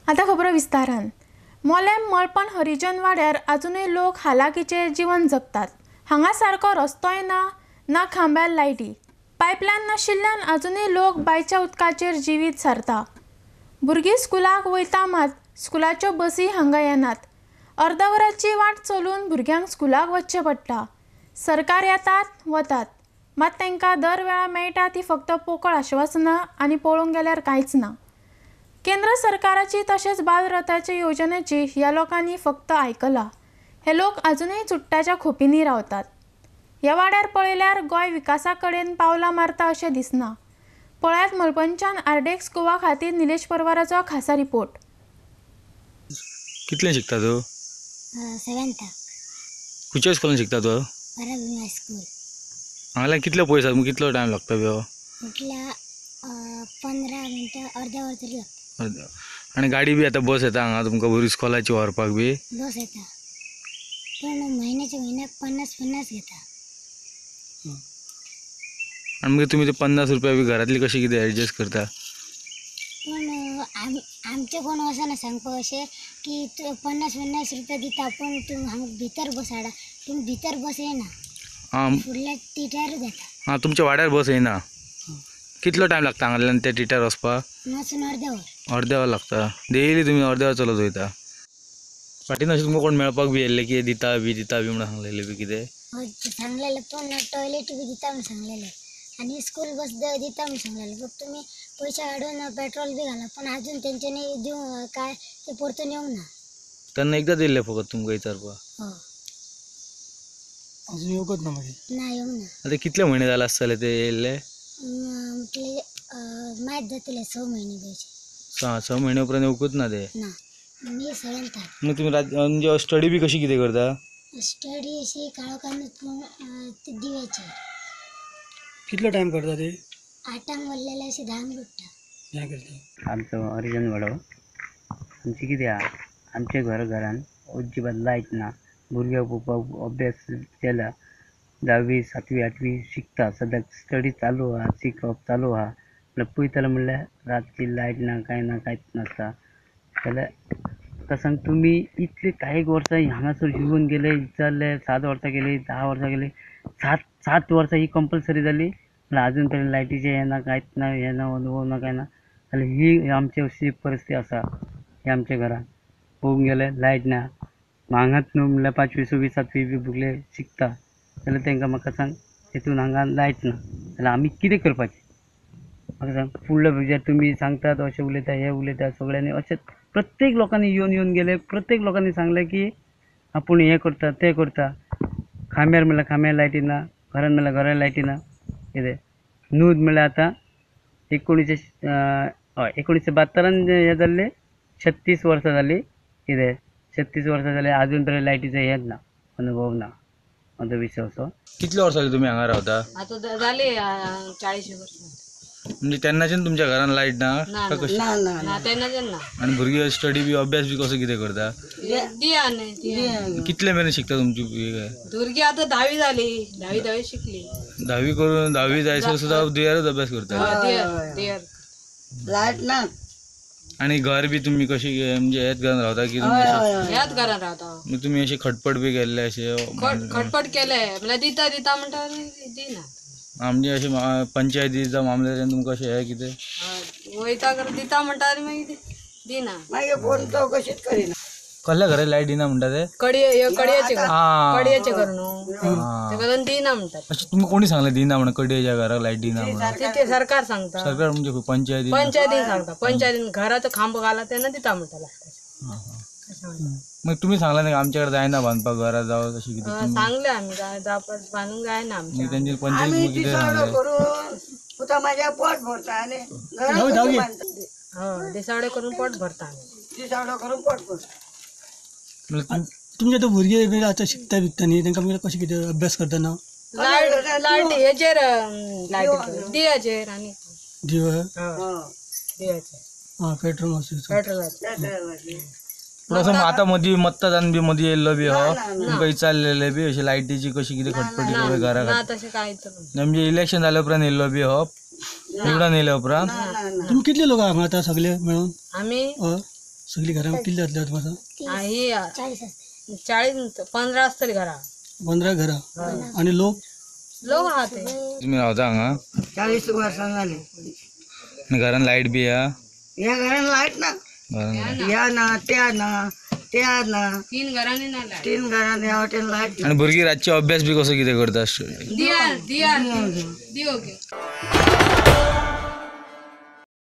आतां खबरो विस्तारान. मोलेम मळपण हरिजन वाड्यार आजुनूय लोक हालाकीचें जिवन जगतात. हांगा सारको रस्तोय ना, ना खांब्यार लायटी, पायपलायन नाशिल्ल्यान आजुनूय लोक बांयच्या उदकाचेर जिवीत सारता. भुरगीं स्कुलाक वयता मात स्कुलाच्यो बसी हांगा येनात. अर्द वराची वाट चलून भुरग्यांक स्कुलाक वचचें पडटा. सरकार येतात वतात मात तांकां दर वेळा मेळटा ती फक्त पोकळ आश्वासनां आनी पळोवंक गेल्यार कांयच ना. केंद्र सरकाराची तशेंच बालरथाचे योजनेची ह्या लोकांनी फक्त आयकलां. हे लोक आजुनूय चुट्टाच्या खोपींनी रावतात. ह्या वाड्यार पळयल्यार गोंय विकासा कडेन पावलां मारता अशें दिसना. पळयात मलपणच्यान आरडेक्स गोवा खातीर निलेश परवाराचो खासा रिपोर्ट. कितले शिकता तूं? सेवेंथाक. खंयच्या स्कुलान शिकता तूं? बाराभीम हायस्कूल. हांगा कितले पयस आसा? कितलो टायम लागता बियो? म्हटल्यार 15 मिनटां, अर्द्या वर तरी लागता. आनी गाडी बी आता बस येता हांगा तुमकां बरी स्कुलाची व्हरपाक बी? बस येता, पूण म्हयन्याच्या म्हयन्याक 50-50 घेता. आनी मागीर तुमी ते 50 रुपया बी घरांतली कशी कितें एडजस्ट करता? पूण आमचें कोण वचना सांगपाक अशें की 50-50 रुपया दिता, पूण तूं हांगा भितर बस हाडा, पूण भितर बस येना. फुडल्या टिटारूच येता. आं, तुमच्या वाड्यार बस येना. कितलो टायम लागता हांगांतल्यान त्या टिटार वचपाक? वचून अर्दें वर. अर्दें वर लागता. डेली तुमी अर्दें वर चलत वयता. फाटीं अशें तुमकां कोण मेळपाक बी येयल्ले की दिता बी दिता बी म्हणून सांगलेले बी कितें? सांगलेलें, पूण टॉयलेट बी दिता म्हणून सांगलेलें आनी स्कूल बस दिता म्हणून सांगलेलें. फक्त तुमी पयशे हाडून पेट्रोल बी घाला, पूण आजून तेंच्यांनी दिवं काय ते परतून येवंक ना. तेन्ना एकदां दिल्लें फकत तुमकां विचारपाक? हय. अजून येवकच ना मागीर? ना, येवंक ना. आतां कितले म्हयने जाले आसतले ते येयल्ले? म्हटलें मायत जातले 6 म्हयने जायचे. 6 म्हयने उपरांत येवकूच ना ते? ना. मी सेवेंथाक. मग तुमी म्हणजे स्टडी बी कशी कितें करता? स्टडी अशी काळोखानूच, पूण दिव्याचेर. कितलो टायम करता ते? 8 वरलेले अशें 10 उठता. हें करता. आमचो हरिजन वाडो. आमचें कितें आहा, आमच्या घरान अजिबात लायट ना. भुरग्यांक पळोवपाक अभ्यास केला, 10वी 7वी 8वी शिकता, सद्याक स्टडी चालू आहा, शिकप चालू आहा. म्हणल्यार पळयतले म्हणल्यार रातची लायट ना, कांय ना, कांयच नासता. जाल्यार म्हाका सांग तुमी इतले कांय वर्सां हांगासर येवन गेले, विचारले, 7 वर्सां गेली, 10 वर्सां गेली, 7 वर्सां ही कंपल्सरी जाली, म्हणल्यार आजून पर्यंत लायटीचें हें ना, कांयच ना, हें ना, अनुभव ना, कांय ना. जाल्यार ही आमची अशी परिस्थिती आसा. ही आमच्या घरान पळोवंक गेल्यार लायट ना. हांगाच न्हू म्हणल्यार 5वी 6वी 7वी बी भुरगे शिकता, जाल्यार तांकां म्हाका सांग हेतून हांगा लायट ना जाल्यार आमी कितें करपाचें? म्हाका सांग फुडल्या भुरग्याक तुमी सांगतात अशें उलयता, हें उलयता, सगळ्यांनी अशें प्रत्येक लोकांनी येवन येवन गेले, प्रत्येक लोकांनी सांगलें की आपूण हें करता तें करता. खांब्यार म्हणल्यार खांब्यार लायटी ना, घरान म्हणल्यार घरान लायटी ना. कितें नूद म्हणल्यार आतां 1972 हें जाल्लें, 36 वर्सां जालीं. कितें 36 वर्सां जालीं आजून पर्यंत लायटीचो हेंच ना, अनुभव ना. म्हजो विशय असो. कितले वर्सां जालीं तुमी हांगा रावता? आतां जाली 40 वर्सां. म्हणजे तेन्नाच्यान तुमच्या घरान लायट ना? ना, तेन्नाच्यान ना. आनी भुरगीं स्टडी बी अभ्यास बी कसो कितें करता? दिया न्ही. कितले मेरेन शिकता तुमची भुरगीं? भुरगीं आतां 10वी जाली, 10वी शिकली. 10वी करून 10वी जायसर सुद्दां दियारच अभ्यास करता? दियार. लायट ना. आनी घर बी तुमी कशी म्हणजे ह्याच घरान रावता की? ह्याच घरान रावता. मग तुमी अशें खटपट बी केल्ले अशें? खटपट केले म्हणल्यार दिता दिता म्हणटा दिना. म्हणजे अशें पंचायती जावं मामलेदारान तुमकां अशें हें कितें वयता दिता म्हणटा आनी मागीर दिना. मागीर कोण चवकशीच करिना. कसल्या घरा लायट दिना म्हणटा ते? कडयेचे कडयेचे घर न्हू, तेका लागून दिना म्हणटात. अशें तुमकां कोणी सांगलें दिना म्हणून कडयेच्या घराक लायट दिना म्हणून? ते सरकार सांगता. सरकार म्हणजे पंचायती? पंचायतीन सांगता. पंचायतीन घराचो खांबो घाला तेन्ना दिता म्हणटा लायट. मग तुमी सांगला न्ही आमच्याकडे जायना बांदपाक घरां जावं तशें कितें? सांगलें आमी बांदूंक जायना आमच्या. तेंची पंचायत कितें सांगलें? करून पुता म्हाज्या पोट भरता आनी घरां हय, दिसावडे करून पोट भरता आमी. दिसावडो करून पोट भरता. तुमचे तो भुरगे बी आतां शिकता बिकता न्ही, तांकां मागीर कशें कितें अभ्यास करतना? लायट लायट हेजेर लायट दियाचेर आनी दिवे दियाचेर. आं, पेट्रोल आसा. पेट्रोलाचेर. पूण असो आतां मदीं मतदान बी मदीं येयल्लो बी हो तुमकां विचारलेले बी अशें लायटीची कशी कितें खटपटी घरा? तशें कांय म्हणजे इलेक्शन जाल्या उपरांत येयल्लो बी हो निवडून येयल्या उपरांत? तुमी कितले लोक हांगा आतां सगळे मेळून? आमी सगळीं घरां कितली जातली तुमकां? ही 40 आसतली. 40 15 आसतली घरां. 15 घरां. आनी लोक लोक आहा ते. तुमी रावता हांगा? 40 वर्सां जाली. आनी घरान लायट बी आहा? ह्या घरान लायट ना, ह्या ना, त्या ना, त्या ना, 3 घरांनी ना लायट. 3 घरांनी ह्या वटेन लायट. आनी भुरगीं रातचे अभ्यास बी कसो कितें करता? दिया दिया दियो.